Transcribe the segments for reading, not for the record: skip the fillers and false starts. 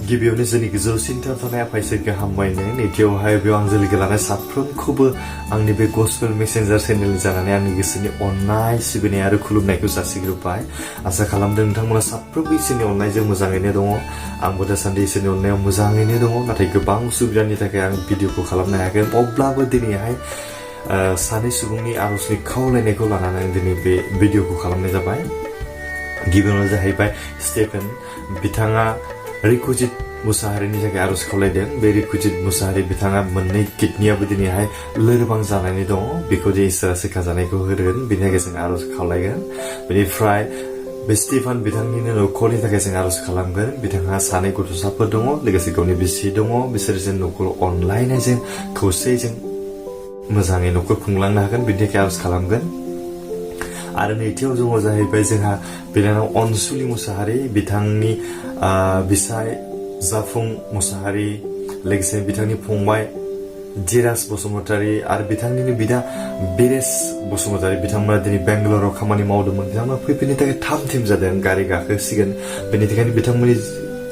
गिबियावनो जोंनि गोजौसिनथार थानाय आफा इसोरखौ हामबायनो नैथियावहाय बेयाव आं जोलैखौ लानाय साफ्रोमखौबो आंनि बे गस्पेल मेसेन्जार चेनेल जानानै आंनि गोसोनि अननाय सिबिनाय आरो खुलुमनायखौ जासिग्रोबाय आसा खालामदों नोंथांमोना साफ्रोमबो इसोरनि अननायजों मोजाङैनो दङ आंबो दासान्दि इसोरनि अननायाव मोजाङैनो दङ नाथाय गोबां सुबिदानि थाखाय आं भिडिअखौ खालामनो हायाखै अब्लाबो दिनैहाय सानै सुबुंनि आरजनि खावलायनायखौ लानानै आं दिनै बे भिडिअखौ खालामनाय जाबाय गिबियावनो जाहैबाय स्टेफेन बिथाङा रिकुजित मुसाहारिनि थाखाय आरज खावलायदों बे रिकुजित मुसाहारि बिथाङा मोननै किडनियाबो दिनैहाय लोरबां जानानै दङ बेखौ जे इसोरा सोखाजानायखौ होगोन बेनि थाखाय जों आरज खावलायगोन बेनिफ्राय बे स्टेफान बिथांनिनो न'खरनि थाखाय जों आरज खालामगोन बिथांहा सानै गथ'साफोर दङ लोगोसे गावनि बिसि दङ बिसोर जों न'खर अनलायनायजों खौसेजों मोजाङै न'खर खुंलांनो हागोन बेनि थाखाय आरज खालामगोन आरो नैथियाव दङ जाहैबाय जोंहा बिनानाव अनसुलि मुसाहारि बिथांनि बिसाय जाफुं मुसाहारि लोगोसे बिथांनि फंबाय जिराज बसुमतारी आरो बिथांनिनो बिदा बिरेस बसुमतारी बिथांमोना दिनै बेंगालराव खामानि मावदोंमोन बिथांमोना फैफिननो थाखाय थाम थिम जादों गारि गाखोसिगोन बेनि थाखायनो बिथांमोननि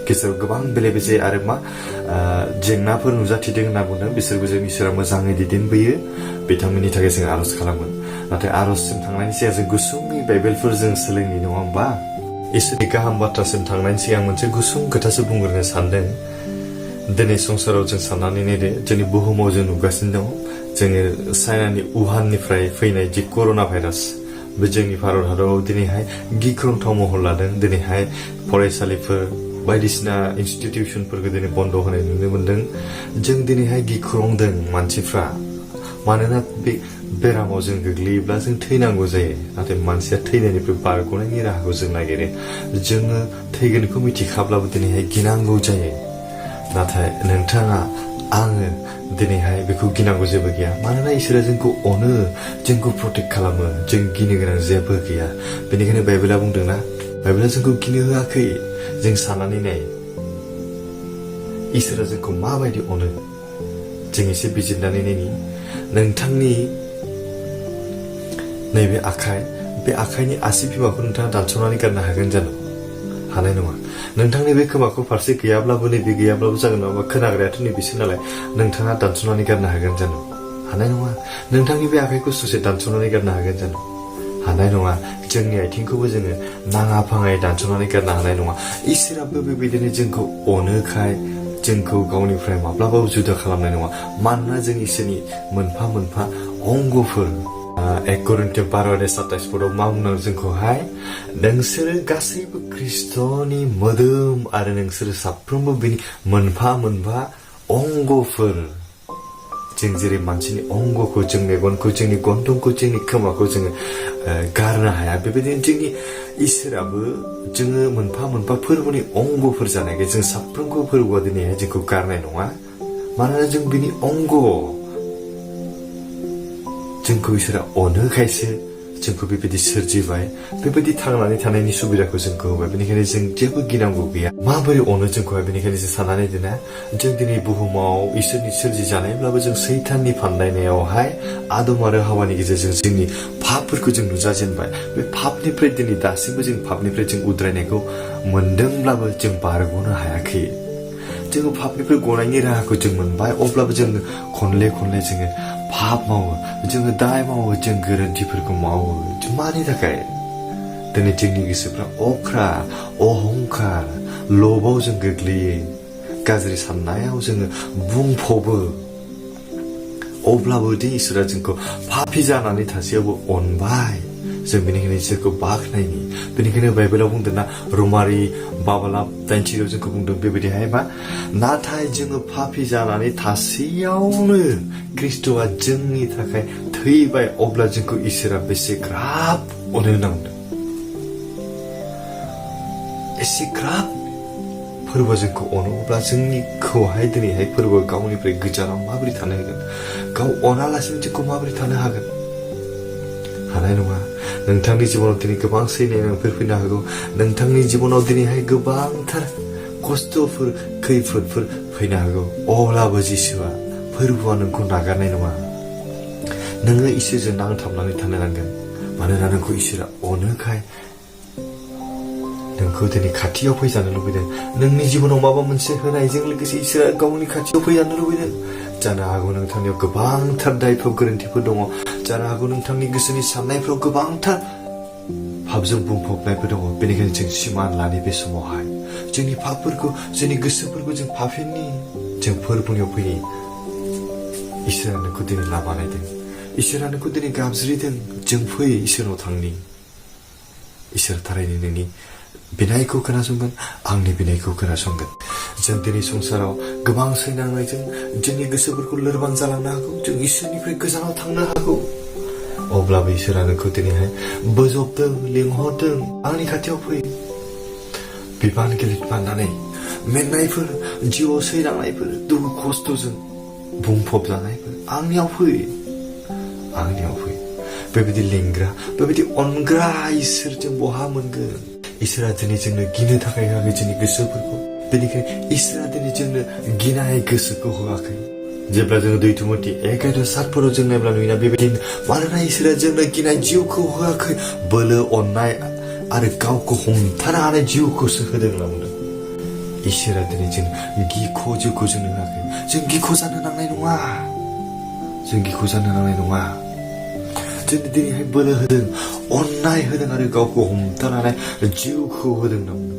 गेजेराव गोबां बेले बेजे आरो जेंनाफोर नुजाथिदों होनना बुंदों बिसोरबो जों इसोरा मोजाङै दैदेनबोयो बिथांमोननि थाखाय जों आरज खालामगोन नाथाय आरजसिम थांनायनि सिगां जों गुसुङै बाइबेलफोर जों सोलोंनि नङा होमबा इसोरनि गाहाम बाथ्रासिम थांनायनि सिगां मोनसे गुसुं खोथासो बुंग्रोनो सानदों दिनै संसाराव जों साननानै नायदो जोंनि बुहुमाव जों नुगासिनो दङ जोङो चाइनानि उहाननिफ्राय फैनाय जि कर'ना भाइरास बे जोंनि भारत हादराव दिनैहाय गिख्रंथाव महर लादों दिनैहाय फरायसालिफोर बायदिसिना इनस्टिटिउसनफोरखौ दिनै बन्द होनाय नुनो मोनदों जों दिनैहाय गिख्रंदों मानसिफ्रा मानोना बे बेरामाव जों गोग्लैयोब्ला जों थैनांगौ जायो नाथाय मानसिया थैनायनिफ्राय बारग'नायनि राहाखौ जों नागिरो जोङो थैगोनखौ मिथिखाब्लाबो दिनैहाय गिनांगौ जायो नाथाय नोंथाङा आङो दिनैहाय बेखौ गिनांगौ जेबो गैया मानोना इसोरा जोंखौ अनो जोंखौ प्रटेक्ट खालामो जों गिनो गोनां जेबो गैया बेनिखायनो बाइबेला बुंदोंना बाइबेला जोंखौ गिनो होआखै जों साननानै नाय इसोरा जोंखौ माबायदि अनो जों एसे बिजिरनानै नायनि नोंथांनि नैबे आखाइ बे आखाइनि आसि बिमाखौ नोंथाङा दानस'नानै गारनो हागोन जानो हानाय नङा नोंथांनि बे खोमाखौ फारसे गैयाब्लाबो नैबे गैयाब्लाबो जागोन नङा खोनाग्रायाथ' नैबेसो नालाय नोंथाङा दानस'नानै गारनो हागोन जानो हानाय नङा नोंथांनि बे आखाइखौ ससे दानस'नानै गारनो हागोन जानो हानाय नङा जोंनि आथिंखौबो जोङो नाङा फाङायै दानस'नानै गारनो हानाय नङा इसोराबो बेबायदिनो जोंखौ अनोखाय जोंखौ गावनिफ्राय माब्लाबाबो जुदा खालामनाय नङा मानोना जों इसोरनि मोनफा मोनफा अंगफोर 1 करिन्थियाव 12:27 मा बुंनांगौ जोंखौहाय नोंसोरो गासैबो ख्रिस्ट'नि मोदोम आरो नोंसोरो साफ्रोमबो बेनि मोनफा मोनफा अंगफोर जों जेरै मानसिनि अंगखौ जों मेगनखौ जोंनि गन्थंखौ जोंनि खोमाखौ जोङो गारनो हाया बेबायदिनो जोंनि इसोराबो जोङो मोनफा मोनफा फोरबोनि अंगफोर जानायखाय जों साफ्रोमबो फोरबोआ दिनैहाय जोंखौ गारनाय नङा मानोना जों बिनि अंग जोंखौ इसोरा अनोखायसो जोंखौ बेबायदि सोरजिबाय बेबायदि थांनानै थानायनि सुबिदाखौ जोंखौ होबाय बेनिखायनो जों जेबो गिनांगौ गैया माबोरै अनो जोंखौहाय बेनिखायनो जों साननानै दोना जों दिनै बुहुमाव इसोरनि सोरजि जानायब्लाबो जों सैताननि फान्दायनायावहाय आदम आरो हावानि गेजेरजों जोंनि पापफोरखौ जों नुजाजेनबाय बे पापनिफ्राय दिनै दासिमबो जों पापनिफ्राय जों उद्रायनायखौ मोनदोंब्लाबो जों बारग'नो हायाखै जोङो पापनिफ्राय गनायनि राहाखौ जों मोनबाय अब्लाबो जों खनले जोङो पाप मावो जोङो दाय मावो जों गोरोन्थिफोरखौ मावो मानि थाखाय दिनै जोंनि गोसोफ्रा अख्रा अहंखार लबाव जों गोग्लैयो गाज्रि साननायाव जोङो बुंफबो अब्लाबो दि इसोरा जोंखौ पापी जानानै थासेयावबो अनबाय जों बेनिखायनो इसोरखौ बाख्नायनि बेनिखायनो बाइबेलाव बुंदोंना रमारि 12:8 जोंखौ बुंदों बेबायदिहाय मा नाथाय जोङो पापी जानानै थासेयावनो ख्रिस्ट'आ जोंनि थाखाय थैबाय अब्ला जोंखौ इसोरा बेसेग्राब अनो नांदों एसेग्राब फोरबोआ जोंखौ अनोब्ला जोंनिखौहाय दिनैहाय फोरबोआ गावनिफ्राय गोजानाव माबोरै थानो होगोन गाव अनालासिनो जोंखौ माबोरै थानो हागोन हानाय नङा नोंथांनि जिबनाव दिनै गोबां सैनायफोर फैनो हागौ नोंथांनि जिबनाव दिनैहाय गोबांथार खस्थ'फोर खैफोदफोर फैनो हागौ अब्लाबो जिसुआ फोरबोआ नोंखौ नागारनाय नङा नोङो इसोरजों नांथाबनानै थानो नांगोन मानोना नोंखौ इसोरा अनोखाय नोंखौ दिनै खाथियाव फैजानो लुबैदों नोंनि जिबनाव माबा मोनसे होनायजों लोगोसे इसोरा गावनि खाथियाव फैजानो लुबैदों जानो हागौ नोंथांनियाव गोबांथार दायफोर गोरोन्थिफोर दङ जानो हागौ नोंथांनि गोसोनि साननायफ्राव गोबांथार पापजों बुंफबनायबो दङ बेनिखायनो जों सिमान लानि बे समावहाय जोंनि पापफोरखौ जोंनि गोसोफोरखौ जों पापिनि जों फोरबोनियाव फैनि इसोरा नोंखौ दिनै लामा नायदों इसोरा नोंखौ दिनै गाबज्रिदों जों फै इसोरनाव थांनि इसोर थारैनो नोंनि बिनायखौ खोनासंगोन आंनि बिनायखौ खोनासंगोन जों दिनै संसाराव गोबां सैनांनायजों जोंनि गोसोफोरखौ लोरबां जालांनो हागौ जों इसोरनिफ्राय गोजानाव थांनो हागौ अब्लाबो इसोरा नोंखौ दिनैहाय बोजबदों लिंहरदों आंनि खाथियाव फै बिबान गिलिर बाननानै मेंनायफोर जिउआव सैनांनायफोर दुखु खस्थ'जों बुंफब जानायफोर आंनियाव फै बेबायदि लिंग्रा बेबायदि अनग्रा इसोरजों बहा मोनगोन इसोरा दिनै जोंनो गिनो थाखाय होआखै जोंनि गोसोफोरखौ बेनिखायनो इसोरा दिनै जोंनो गिनाय गोसोखौ होआखै जेब्ला जोङो 2 तिमथि 1:7 जों नायब्ला नुयोना बेबायदिनो मानोना इसोरा जोंनो गिनाय जिउखौ होआखै बोलो अननाय आरो गावखौ हमथानो हानाय जिउखौसो होदों होनना बुंदों इसोरा दिनै जों गिख' जिउखौ जोंनो होआखै जों गिख' जानो नांनाय नङा जों दिनैहाय बोलो होदों अननाय होदों आरो गावखौ हमथानो हानाय जिउखौ होदों होनना बुंदों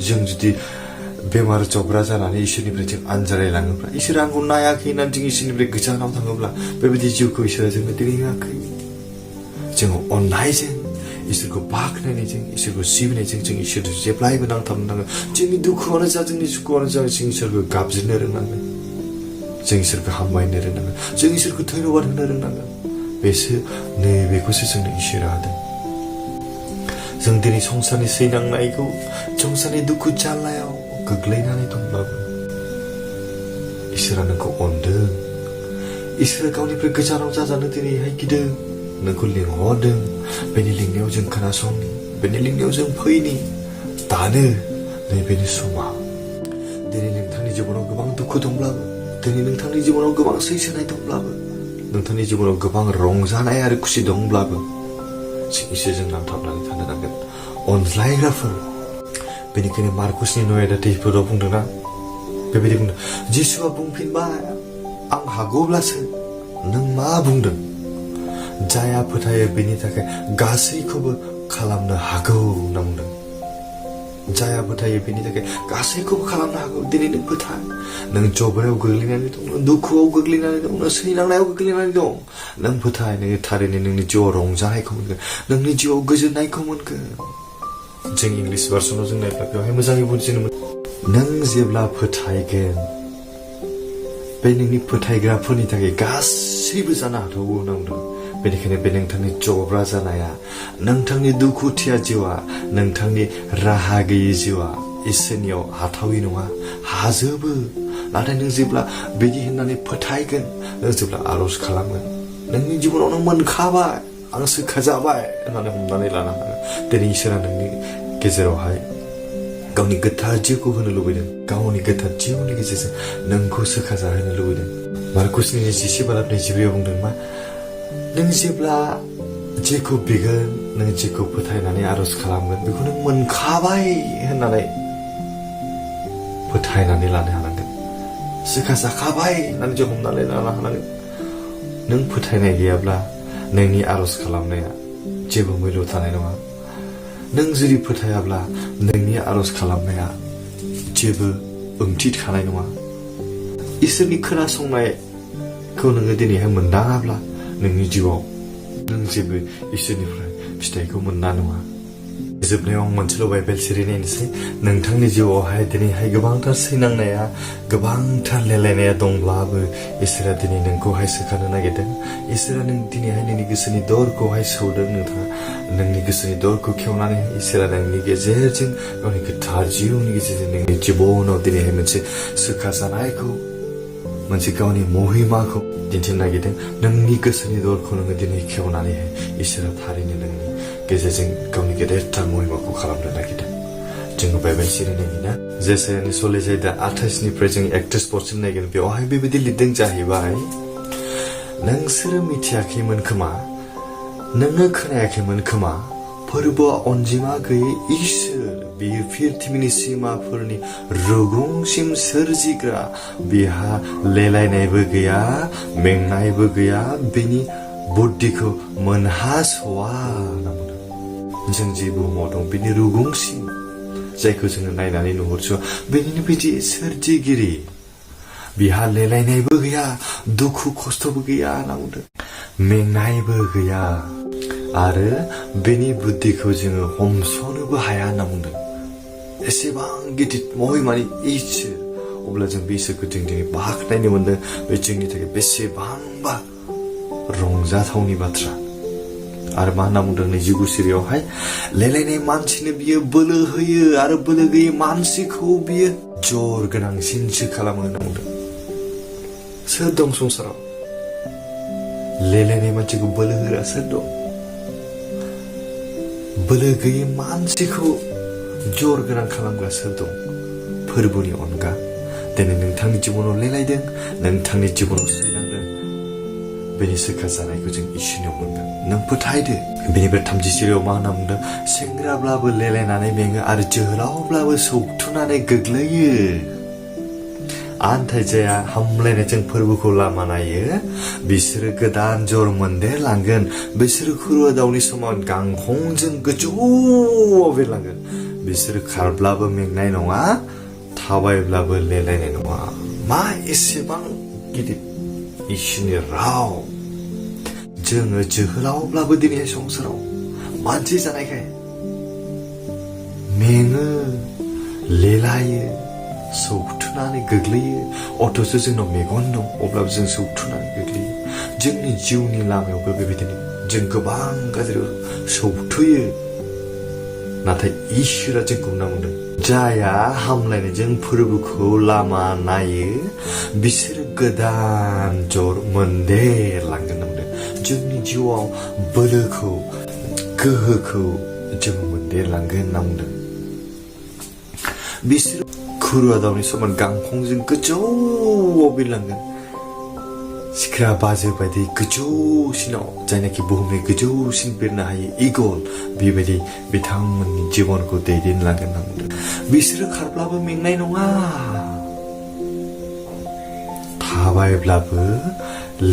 जों जुदि बेमार जब्रा जानानै इसोरनिफ्राय जों आनजारायलाङोब्ला इसोरा आंखौ नायाखै होननानै जों इसोरनिफ्राय गोजानाव थाङोब्ला बेबायदि जिउखौ इसोरा जोंनो दिनै होआखै जोङो अननायजों इसोरखौ बाख्नायनायजों इसोरखौ सिबिनायजों जों इसोरजों जेब्लायबो नांथाबनो नांगोन जोंनि दुखुआनो जा जोंनि सुखुआनो जा जों इसोरखौ गाबज्रिनो रोंनांगोन जों इसोरखौ हामबायनो रोंनांगोन जों इसोरखौ धन्यबाद होनो रोंनांगोन नैबेखौसो जोंनो इसोरा होदों जों दिनै संसारनि सैनांनायखौ संसारनि दुखु जाल्लायाव गोग्लैनानै दंब्लाबो इसोरा नोंखौ अनदों इसोरा गावनिफ्राय गोजानाव जाजानो दिनैहाय गिदों नोंखौ लिंहरदों बेनि लिंनायाव जों खोनासंनि बेनि लिंनायाव जों फैनि दानो नैबेनि समा दिनै नोंथांनि जिबनाव गोबां दुखु दंब्लाबो दिनै नोंथांनि जिबनाव गोबां सैसोनाय दंब्लाबो नोंथांनि जिबनाव गोबां रंजानाय आरो खुसि दंब्लाबो जों इसोरजों नांथाबनानै थानो नांगोन अनज्लायग्राफोर बेनिखायनो मार्कुसनि 9:4 बुंदोंना बेबायदि बुंदों जिसुआ बुंफिनबाय आं हागौब्लासो नों मा बुंदों जाया फोथायो बेनि थाखाय गासैखौबो खालामनो हागौ होनना बुंदों जाया फोथायो बेनि थाखाय गासैखौबो खालामनो हागौ दिनै नों फोथाय नों जब्रायाव गोग्लैनानै दं नों दुखुआव गोग्लैनानै दं नों सैनांनायाव गोग्लैनानै दं नों फोथाय नोङो थारैनो नोंनि जिउआव रंजानायखौ मोनगोन नोंनि जिउआव गोजोननायखौ मोनगोन जों इंलिश भार्सनाव जों नायब्ला बेवहाय मोजाङै बुजिनो मोनो नों जेब्ला फोथायगोन बे नोंनि फोथायग्राफोरनि थाखाय गासैबो जानो हाथावगौ होनना बुंदों बेनिखायनो बे नोंथांनि जब्रा जानाया नोंथांनि दुखुथिया जिउआ नोंथांनि राहा गैयै जिउआ इसोरनियाव हाथावै नङा हाजोबो नाथाय नों जेब्ला बिदि होननानै फोथायगोन नों जेब्ला आर'ज खालामगोन नोंनि जिबनाव नों मोनखाबाय आं सोखाजाबाय होननानै हमनानै लानो हागोन दिनै इसोरा नोंनि गेजेरावहाय गावनि गोथार जिउखौ होनो लुबैदों गावनि गोथार जिउनि गेजेरजों नोंखौ सोखाजाहोनो लुबैदों मार्कुसनि 11:24 बुंदों मा नों जेब्ला जेखौ बिगोन नों जेखौ फोथायनानै आर'ज खालामगोन बेखौ नों मोनखाबाय होननानै फोथायनानै लानो हानांगोन सोखाजाखाबाय होननानै जों हमनानै लानो हानांगोन नों फोथायनाय गैयाब्ला नोंनि आर'ज खालामनाया जेबो मैल्य थानाय नङा नों जुदि फोथायाब्ला नोंनि आर'ज खालामनाया जेबो ओंथि थानाय नङा इसोरनि खोनासंनायखौ नोङो दिनैहाय मोनदाङाब्ला नोंनि जिउआव नों जेबो इसोरनिफ्राय फिथाइखौ मोनना नङा जोबनायाव आं मोनसेल' बाइबेल सिरि नायनोसै नोंथांनि जिउआवहाय दिनैहाय गोबांथार सैनांनाया गोबांथार लेलायनाया दंब्लाबो इसोरा दिनै नोंखौहाय सोखानो नागिरदों इसोरा नों दिनैहाय नोंनि गोसोनि दरखौहाय सौदों नोंथाङा नोंनि गोसोनि दरखौ खेवनानै इसोरा नोंनि गेजेरजों गावनि गोथार जिउनि गेजेरजों नोंनि जिबनाव दिनैहाय मोनसे सोखाजानायखौ मोनसे गावनि महिमाखौ दिन्थिनो नागिरदों नोंनि गोसोनि दरखौ नोङो दिनै खेवनानैहाय इसोरा थारैनो नोंनि गेजेरजों गावनि गेदेरथार महिमाखौ खालामनो नागिरदों जोङो बाइबेल सिरिनायनि ना जेसायानि 28:28 जों 31 नायगोन बेवहाय बेबायदि लिरदों जाहैबाय नोंसोरो मिथियाखैमोन खोमा नोङो खोनायाखैमोन खोमा फोरबोआ अनजिमा गैयै इसोर बियो पृथ्वीनि सिमाफोरनि रुगुंसिम सोरजिग्रा बिहा लेलायनायबो गैया मेंनायबो गैया बिनि बुद्धिखौ मोनहासवा होनना बुंदों जों जि बुहुमाव दं बिनि रुगुंसिम जायखौ जोङो नायनानै नुहुरस बेनिनो बिदि सोरजिगिरि बिहा लेलायनायबो गैया दुखु खस्थबो गैया होनना बुंदों मेंनायबो गैया आरो बेनि बुद्धिखौ जोङो हमसनोबो हाया होनना बुंदों एसेबां गिदिर महिमानि इसोर अब्ला जों बे इसोरखौ जों दिनै बाख्नायनो मोनदों बे जोंनि थाखाय बेसेबांबा रंजाथावनि बाथ्रा आरो मा होनना बुंदों नैजिगु सिरियावहाय लेलायनाय मानसिनो बियो बोलो होयो आरो बोलो गैयै मानसिखौ बियो जर गोनांसिनसो खालामो होनना बुंदों सोर दं संसाराव लेलायनाय मानसिखौ बोलो होग्रा सोर दं बोलो गैयै मानसिखौ जर गोनां खालामग्रा सोर दं फोरबोनि अनगा दिनै नोंथांनि जिबनाव लेलायदों नोंथांनि जिबनाव सैनांदों बेनि सोखा जानायखौ जों इसोरनियाव मोनगोन नों फोथायदो बेनिफ्राय 30 मा होनना बुंदों सेंग्राब्लाबो लेलायनानै मेङो आरो जोहोलावब्लाबो सौथुनानै गोग्लैयो आन्थायजाया हामलायनायजों फोरबोखौ लामा नायो बिसोरो गोदान जर मोनदेरलांगोन बिसोरो खुरुवा दाउनि समाव गांखंजों गोजौआव बिरलांगोन बिसोरो खारब्लाबो मेंनाय नङा थाबायब्लाबो लेलायनाय नङा मा एसेबां गिदिर इसोरनि राव जोङो जोहोलावब्लाबो दिनै संसाराव मानसि जानायखाय मेङो लेलायो सौथुनानै गोग्लैयो अथ'स जोंनाव मेगन दं अब्लाबो जों सौथुनानै गोग्लैयो जोंनि जिउनि लामायावबो बेबायदिनो जों गोबां गाज्रि सौथुयो नाथाय इसोरा जोंखौ होनना बुंदों जाया हामलायनायजों फोरबोखौ लामा नायो बिसोरो गोदान जर मोनदेरलांगोन होनना बुंदों जोंनि जिउआव बोलोखौ गोहोखौ जों मोनदेरलांगोन होनना बुंदों बिसोरो खुरुवा दाउनि समान गांखंजों गोजौआव बिरलांगोन सिख्रा बाजो बायदि गोजौसिनाव जायनाखि बुहुमनि गोजौसिन बिरनो हायो इगल बेबायदि बिथांमोननि जिबनखौ दैदेनलांगोन होनना बुंदों बिसोरो खारब्लाबो मेंनाय नङा थाबायब्लाबो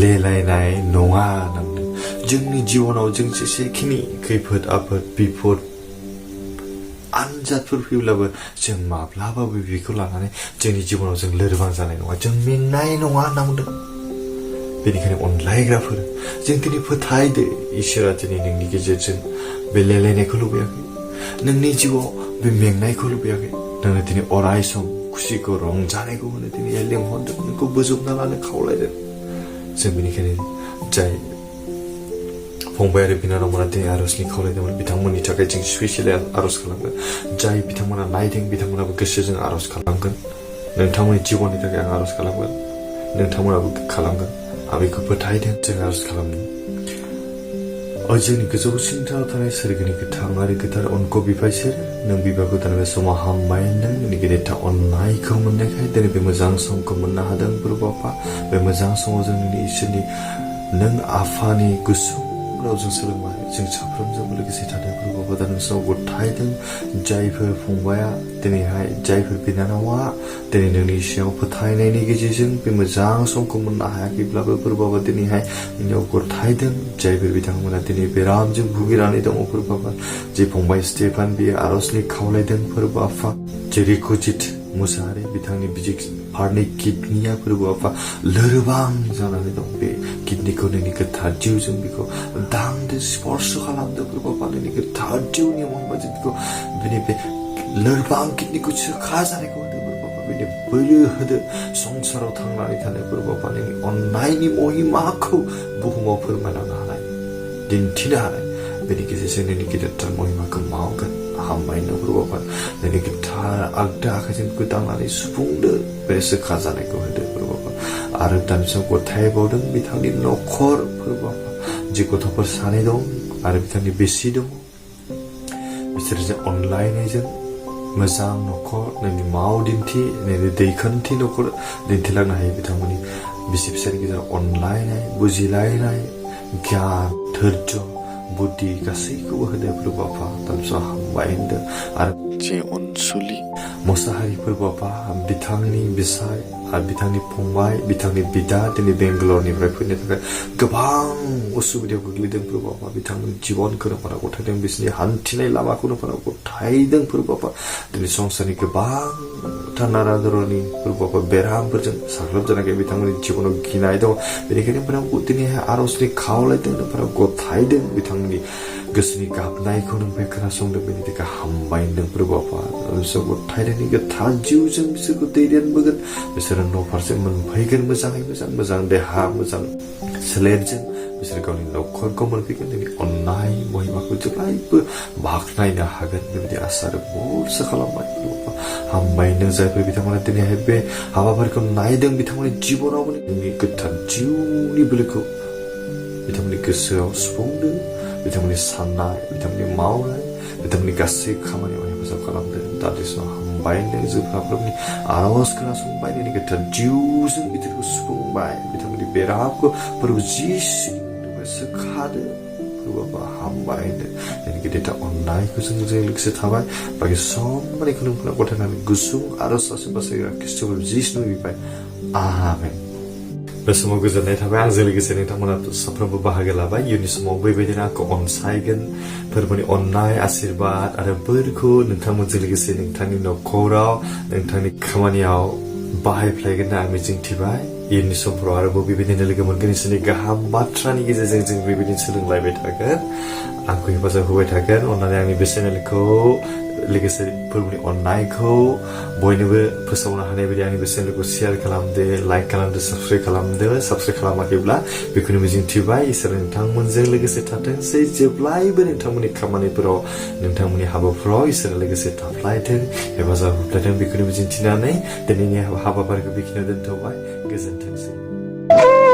लेलायनाय नङा होनना बुंदों जोंनि जिबनाव जों जेसेखिनि खैफोद आफोद बिपद आनजादफोर फैब्लाबो जों माब्लाबाबो बेखौ लानानै जोंनि जिबनाव जों लोरबां जानाय नङा जों मेंनाय नङा होनना बुंदों बेनिखायनो अनलायग्राफोर जों दिनै फोथायदो इसोरा दिनै नोंनि गेजेरजों बे लेलायनायखौ लुबैयाखै नोंनि जिउआव बे मेंनायखौ लुबैयाखै नोंनो दिनै अराय सम खुसिखौ रंजानायखौ होनो दिनै लेंहरदों नोंखौ बोजबना लानो खावलायदों जों बेनिखायनो जाय फंबाय आरो बिनानावमोना दिनै आरजनि खावलायदोंमोन बिथांमोननि थाखाय जों स्पेसियेलि आरज खालामगोन जाय बिथांमोना नायदों बिथांमोनाबो गोसोजों आरज खालामगोन नोंथांमोननि जिबननि थाखाय आं आरज खालामगोन नोंथांमोनाबो खालामगोन आं बेखौ फोथायदों जों आरज खालामनो जोंनि गोजौसिनथाराव थानाय सोरगोनि गोथां आरो गोथार अनख' बिफा इसोर नों बिबारखौ दान बे समाव हामबाय होनदों नोंनि गेदेरथार अननायखौ मोननायखाय दिनै बे मोजां समखौ मोननो हादों प्रभु आफा बे मोजां समाव जों नोंनि इसोरनि नों आफानि गुसुं रावजों सोलोंबाय जों साफ्रोमजोंबो लोगोसे थादों प्रभु आफा दा नोंसोराव गथायदों जायफोर फंबाया दिनैहाय जायफोर बिनानावा दिनै नोंनि सायाव फोथायनायनि गेजेरजों बे मोजां समखौ मोननो हायाखैब्लाबो प्रभु आफा दिनैहाय नोंनियाव गथायदों जायफोर बिथांमोना दिनै बेरामजों भुगिनानै दङ प्रभु आफा जे फंबाय स्टेफान बियो आरजनि खावलायदों प्रभु आफा जेरै कुजित मुसाहारि बिथांनि बिजि फारनै किडनिया प्रभु आफा लोरबां जानानै दं बे किडनिखौ नोंनि गोथार जिउजों बेखौ दांदो स्पर्श खालामदो प्रभु आफा नोंनि गोथार जिउनि महरजों बेखौ बेनि बे लोरबां किडनिखौ सोखा जानायखौ होदो प्रभु आफा बेनि बोलो होदो संसाराव थांनानै थानाय प्रभु आफा नोंनि अननायनि महिमाखौ बुहुमाव फोरमायलांनो हानाय दिन्थिनो हानाय बेनि गेजेरजों नोंनि गिदिरथार महिमाखौ मावगोन हामबायनो प्रभु आफा नोंनि गिदिरथार आगदा आखाइजों गोदांनानै सुफुंदो बे सोखा जानायखौ होदो प्रभु आफा आरो दानि समाव गथायबावदों बिथांनि न'खर प्रभु आफा जे गथ'फोर सानै दं आरो बिथांनि बिसि दं बिसोरजों अनलायनायजों मोजां न'खर नोंनि माव दिन्थि नोंनि दैखोनथि न'खर दिन्थिलांनो हायो बिथांमोननि बिसि फिसायनि गेजेराव अनलायनाय बुजिलायनाय गियान धैर्य बुद्धि गासैखौबो होदो फोरबो आफा तामसा हामबाय होनदों आरो जे अनसुलि मोसाहारिफोर बाबा बिथांनि बिसाय आरो बिथांनि फंबाय बिथांनि बिदा दिनै बेंगालरनिफ्राय फैनो थाखाय गोबां उसुबिदायाव गोग्लैदों बाबा बिथांमोननि जिबनखौनो फोरा गथायदों बिसोरनि हान्थिनाय लामाखौनो फोरा गथायदों बाबा दिनै संसारनि गोबांथार नारादरनि बाबा बेरामफोरजों साग्लोबजानाय बिथांमोननि जिबनाव गिनाय दं बेनिखायनो फोरा दिनैहाय आरजनि खावलायदों फोरा गथायदों बिथांमोननि गोसोनि गाबनायखौ नोंनिफ्राय खोनासंदों बेनि थाखाय हामबाय होनदों बाबा बिसोर गथायनायनि गोथार जिउजों बिसोरखौ दैदेनबोगोन बिसोरो न' फारसे मोनफैगोन मोजाङै मोजां देहा मोजां सोलेरजों बिसोर गावनि न'खरखौ मोनफैगोन दिनै अननाय महिमाखौ जेब्लायबो बाख्नायनो हागोन बेबायदि आसा आरो भरसा खालामबाय हामबाय होनदों जायफोर बिथांमोना दिनैहाय बे हाबाफारिखौ नायदों बिथांमोननि जिबनाव नोंनि गोथार जिउनि बोलोखौ बिथांमोननि गोसोआव सुफुंदों बिथांमोननि साननाय बिथांमोननि मावनाय बिथांमोननि गासै खामानियाव हेफाजाब खालामदों दादिसनाव हामबाय होनदों जोफ्राफोरनि आरज खोनासंबाय दिनै गोथार जिउजों बिथांखौ सुफुंबाय बिथांमोननि बेरामखौ फोरबो जिसुनिफ्राय सोखादो फोरबो हामबाय होनदों दिनै गेदेर अननायखौ जोंजों लोगोसे थाबाय बाखि सममानिखौ नोंफोरा गथायनानै गुसुं आरज सासे बासायग्रा ख्रिस्ट'फोर जिसुनिफ्राय आमेन बे समाव गोजोननाय थाबाय आंजों लोगोसे नोंथांमोना साफ्रोमबो बाहागो लाबाय इयुननि समाव बेबायदिनो आंखौ अनसायगोन फोरबोनि अननाय आशीर्बाद आरो बोरखौ नोंथांमोनजों लोगोसे नोंथांनि न'खराव नोंथांनि खामानियाव बाहायफ्लायगोन होनना आं मिजिंथिबाय इयुननि समफोराव आरोबाव बेबायदिनो लोगो मोनगोन इसोरनि गाहाम बाथ्रानि गेजेरजों जों बेबायदिनो सोलोंलायबाय थागोन आंखौ हेफाजाब होबाय थागोन अननानै आंनि बे चेनेलखौ लोगोसे फोरबोनि अननायखौ बयनोबो फोसावनो हानाय बायदि आंनि बे चेनेलखौ शेयार खालामदो लाइक खालामदो साबस्क्राइब खालामाखैब्ला बेखौनो मिजिंथिबाय इसोर नोंथांमोनजों लोगोसे थाथोंसै जेब्लायबो नोंथांमोननि खामानिफोराव नोंथांमोननि हाबाफोराव इसोर लोगोसे थाफ्लायथों हेफाजाब होफ्लायथों बेखौनो मिजिंथिनानै दिनैनि हाबाफारिखौ बेखिनियाव दोनथ'बाय गोजोनथोंसै